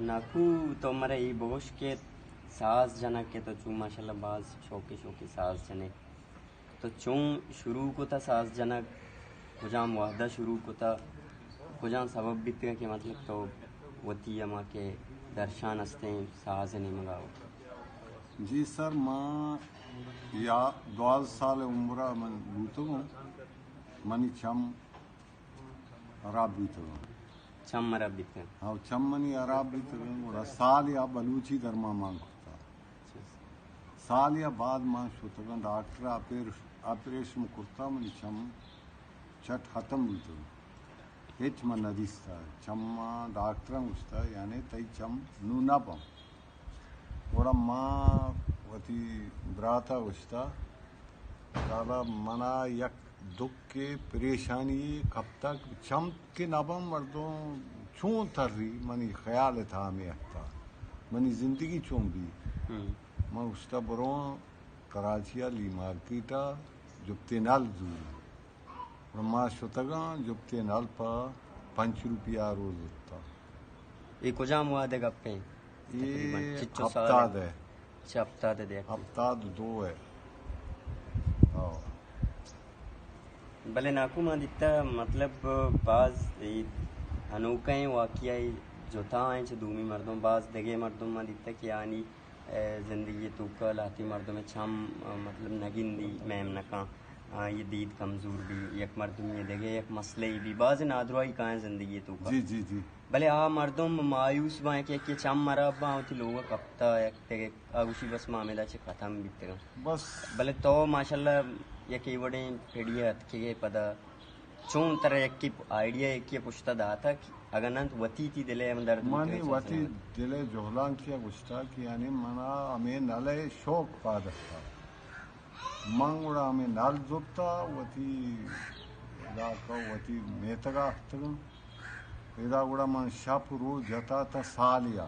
ناکو، تو مرا اے بگوش کہ ساز جنگ کہ تو چون ماشاءاللہ باز شوقی شوقی ساز جنے، تو چون شروع کتا ساز جنگ؟ کجام وہدا شروع کتا؟ کجام سبب بیتگا کہ مطلب تو وتی ہما کہ درشان ہستیں ساز نیمگا ہو؟ جی سر، ما یا دوازدہ سال عمرا من بوتگوں، منی چم ہراب بیتگاں۔ چم ہراب بیتگاں؟ ہاں، چم منی ہراب بیتگاں، گڑا سال یا بلوچی درمان مان کرتا۔ اچھا۔ سال یا بعد من شتگاں ڈاکٹر آپریش-، آپریشن کرتا، منی چم چٹ ختم بیتگاں۔ ہچ من ندیستا۔ چم ڈاکٹر گوشتا، یعنی تئی چم نو نہ باں۔ گڑا ما وتی براتا گوشتا، دادا منا یک دکے پریشانی کپتگ، چم کہ نباں مردم چون تری، منی خیال تھا ہمے ہفتا منی زندگی چون بی؟ ہم۔ من گوشتا برواں کراچی لی مارکیٹا جپتے نل زوری۔ ما شتگاں جپتے نل پہ پنچ روپیہ روز زتا۔ اے کجام وہد ءِ گپ ایں؟ اے تقریباً چچو سال ہپتاد ایں؟ اے۔ چہ ہپتاد ءِ دیک۔ ہپتاد دو ایں۔ ہاں۔ بلے ناکو ما دیتا، مطلب، باز اے انوکھیں واقعہ اے جتا ایں چہ دومی مردم، باز دگہ مردم ما دیتا کہ آنی اے زندگی ءِ توکا لہتے مردم ءِ چم، مطلب، نہ گندی، میم نہ کن، آئی ءِ دید کمزور بی، یک مردمی ءَ دگہ یک مسئلہ ای بی، باز نادراہی کائیں زندگی ءِ توکا۔ جی، جی، جی۔ بلے آ مردم مایوس باں کہ یکے چم ہراب باں، وتی لوگ ءَ کپتا، یک دگہ آ گوشی بس ما ہمیدا چہ ختم بیتگاں۔ بس۔ بلے تو ماشاءاللہ یک اے وڑیں پیڑی ءَ اتکگے پدا چون ترا یکے پ-، آئیڈیا یکے پشتا داتا کہ اگاں نہ انت وتی تی دل ءِ ہمدرد بوتگ منی چون وتی دل ءِ جہلانکی ءَ گوشتا کہ یعنی منا ہمے نل ءِ شوق پاد اتکا۔ من گڑا ہمے نل زرتا وتی علاقہ وتی میتگا افتگاں۔ ادا گڑا من شپ روچ جتا تا سالیا۔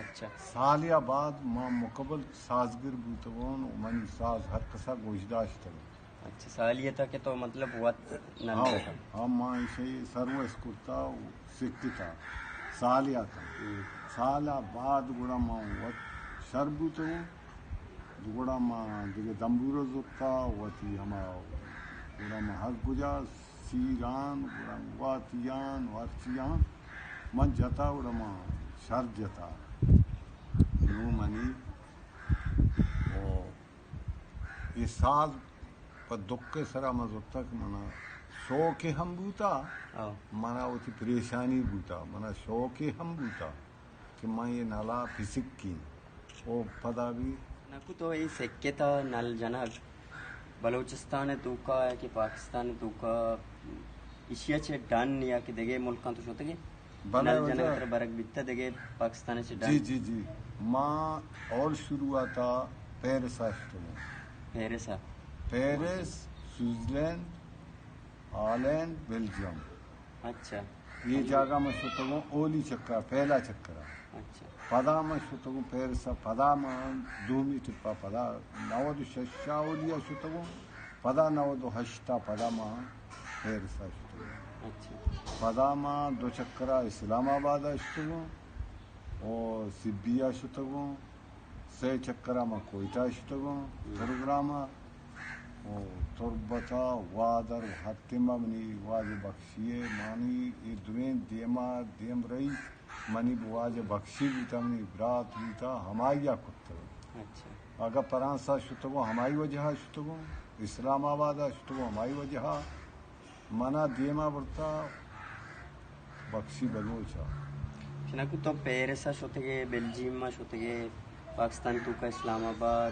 اچھا۔ سالیا بعد ما مکمل سازگر بوتگون و منی ساز ہر کسا گوش داشتگ۔ اچھا، سالی ءَ تا کہ تو مطلب وت نہ ہاں، لوٹا۔ ہاں، ما ایشی سروس کرتا و سکتا۔ سالی ءَ تا۔ ہم۔ سال ءَ بعد گڑا ما وت شر بوتگوں۔ گڑا ما دگہ دمبورو زرتا وتی ہما، گڑا ما ہر کجا سیران، گڑا گواتیان و ہرچیان من جتا، گڑا ما شر جتا۔ نو منی او اے ساز پہ دکھ ءِ سرا من زرتگ کہ منا شوقے ہم بوتا، ہاں۔ منا وتی پریشانی بوتا، منا شوقے ہم بوتا کہ من اے نلا پسکین۔ او پدا بھی نکو تو اے سکتا نل جنگ بلوچستان ءِ توکا کہ پاکستان ءِ توکا ایشی ءَ چہ ڈن یا کہ دگہ ملکاں تو شتگے؟ بلے نل جنگ واجہ۔ ترا برگ بیتہ دگہ پاکستان ءَ چہ ڈن؟ جی، جی، جی۔ ما اول شروعات ءَ پیرس ءَ شتگوں۔ پیرس ءَ؟ Paris, Switzerland, Holland, Belgium. اچھا۔ اے جاگہ ما شتگوں اولی چکر ءَ، پہلا چکر ءَ۔ اچھا۔ پدا ما شتگوں پیرس ءَ، پدا ما دومی ٹرپ ءَ، پدا نود و شش ءَ اولی ءَ شتگوں، پدا نود و ہشت ءَ پدا ما پیرس ءَ شتگوں۔ اچھا۔ پدا ما دو چکر ءَ اسلام آباد ءَ شتگوں، او سبی ءَ شتگوں، سئے چکر ءَ ما کوئٹہ ءَ شتگوں، ہم۔ پروگرام ءَ، او تربت ءَ، گوادر، ہر ٹیم ءَ منی واجہ بخشی ءَ، مانی اے دوئیں دیم ءَ دیم رئیس منی واجہ بخشی بوتا، منی برات بوتا، ہمائی ءَ کتگ۔ اچھا۔ اگاں فرانس ءَ شتگوں، ہمائی وجہ ءَ شتگوں، اسلام آباد ءَ شتگوں، ہمائی وجہ ءَ۔ منا دیم ءَ برتا بخشی بلوچ ءَ۔ چنانکہ تو پیرس ءَ شتگے، بیلجیم ءَ شتگے، پاکستان توکا اسلام آباد،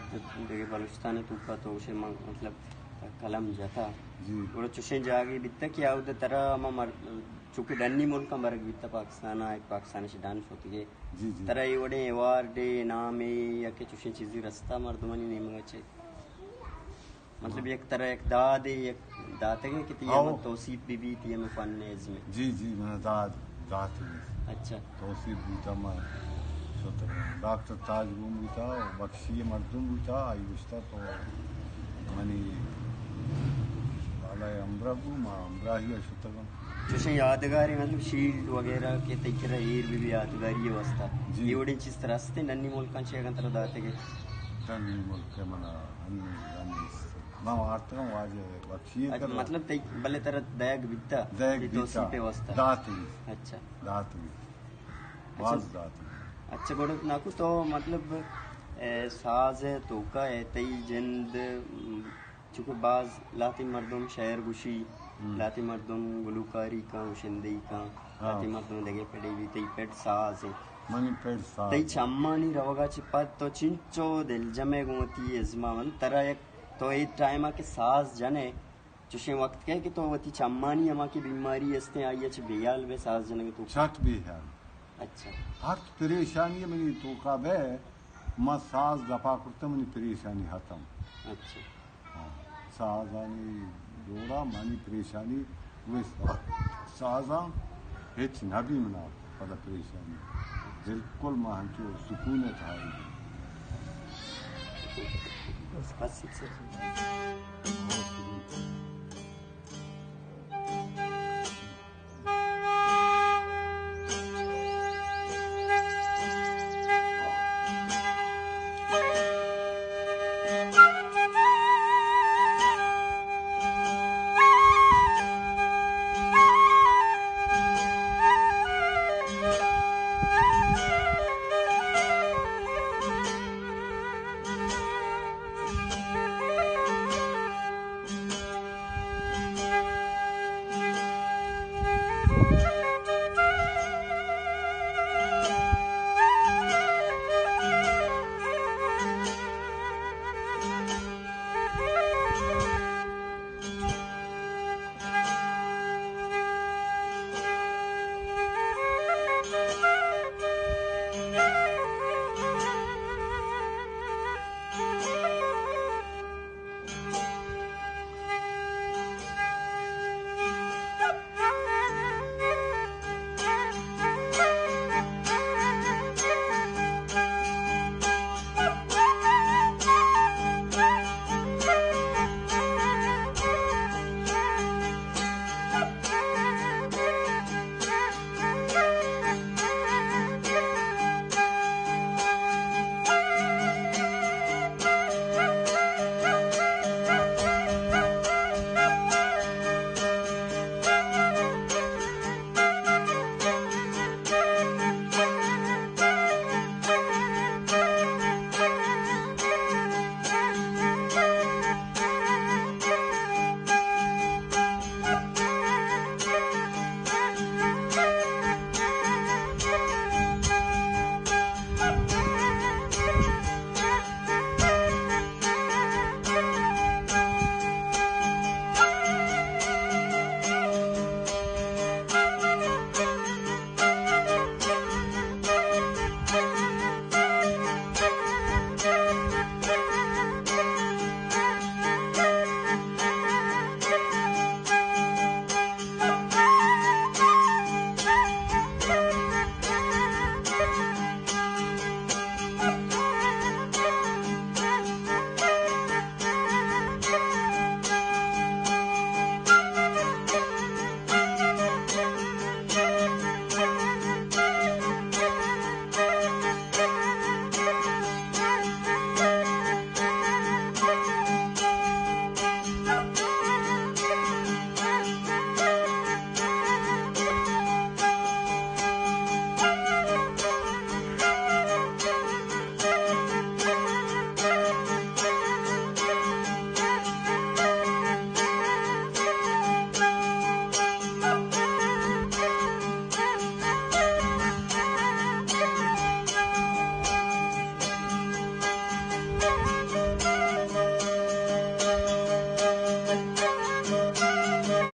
دگہ بلوچستان توکا تو گوشے من مطلب قلم جتا۔ جی۔ گڑا چوشیں جاگے بیتا کہ آودا ترا ہما مر-، چونکہ ڈنی ملکاں برگ بیتا پاکستان ءَ، پاکستان ءَ چہ ڈن شتگے۔ جی، جی۔ ترا اے وڑیں ایوارڈے، انعامے یا کہ چوشیں چیزے رستا مردمانی نیمگ ءَ چہ؟ مطلب یک ترا یک دادے، یک داتگے کہ تی ہاؤ۔ ہمے توسیپ بہ بیت، تی ہمے فن ازم ءِ۔ جی، جی، من داد، داتگے۔ اچھا۔ توسیپ بوتا، من شتگاں۔ ڈاکٹر تاج گون بوتا، بخشی مردم بوتا، آئی گوشتا تو منی بالای ہمراہ بو، ما ہمراہی ءَ شتگاں۔ چوشیں یادگاریں، مطلب، شیلڈ وغیرہ کہ تئی کرا ایر بہ بی یادگاری ءِ واسطہ۔ جی۔ اے وڑیں چیز ترا است ایں؟ ڈنی ملکاں چہ اگاں ترا داتگ ئے؟ ڈنی ملک ءَ منا انّی، انّی است۔ من وارتگاں واجہ بخشی ءِ اچھا، کرا۔ مطلب، تئی بلے ترا دئیگ بیتا؟ دئیگ بیتا۔ توسیپ ءِ واسطہ؟ داتگی۔ اچھا۔ داتگی۔ اچھا۔ باز داتگی۔ اچھا، گڑا ناکو تو، مطلب، اے، ساز ءِ توکا اے تئی جند، م، چونکہ باز لہتیں مردم شئیر گوشی، ہم۔ لہتیں مردم گلوکاری کن، گشندہی کن، ہاں۔ لہتیں مردم دگہ پڑے بی، تئی پڑ ساز ایں۔ منی پڑ ساز۔ تئی چمانی روگا چہ پد تو چنچو دلجم ئے گوں وتی ازما؟ من ترا یک، تو اے ٹائما کہ ساز جن ئے، چوشیں وقت کئے کہ تو وتی چمانی ہما کہ بیماری است ایں، آئی ءَ چہ بے ہیال بئے ساز جنگ ءِ توکا؟ چٹ بے ہیال۔ اچھا۔ ہرچ پریشانی منی توکا بئے، من ساز دپا کرتہ، منی پریشانی ختم۔ اچھا۔ ہاں، سازانی دورا منی پریشانی گوست۔ سازاں ہچ نہ بی منا پدا پریشانی۔ بالکل من ہنچو سکون ءِ تہا بی۔ بس، بس، سر۔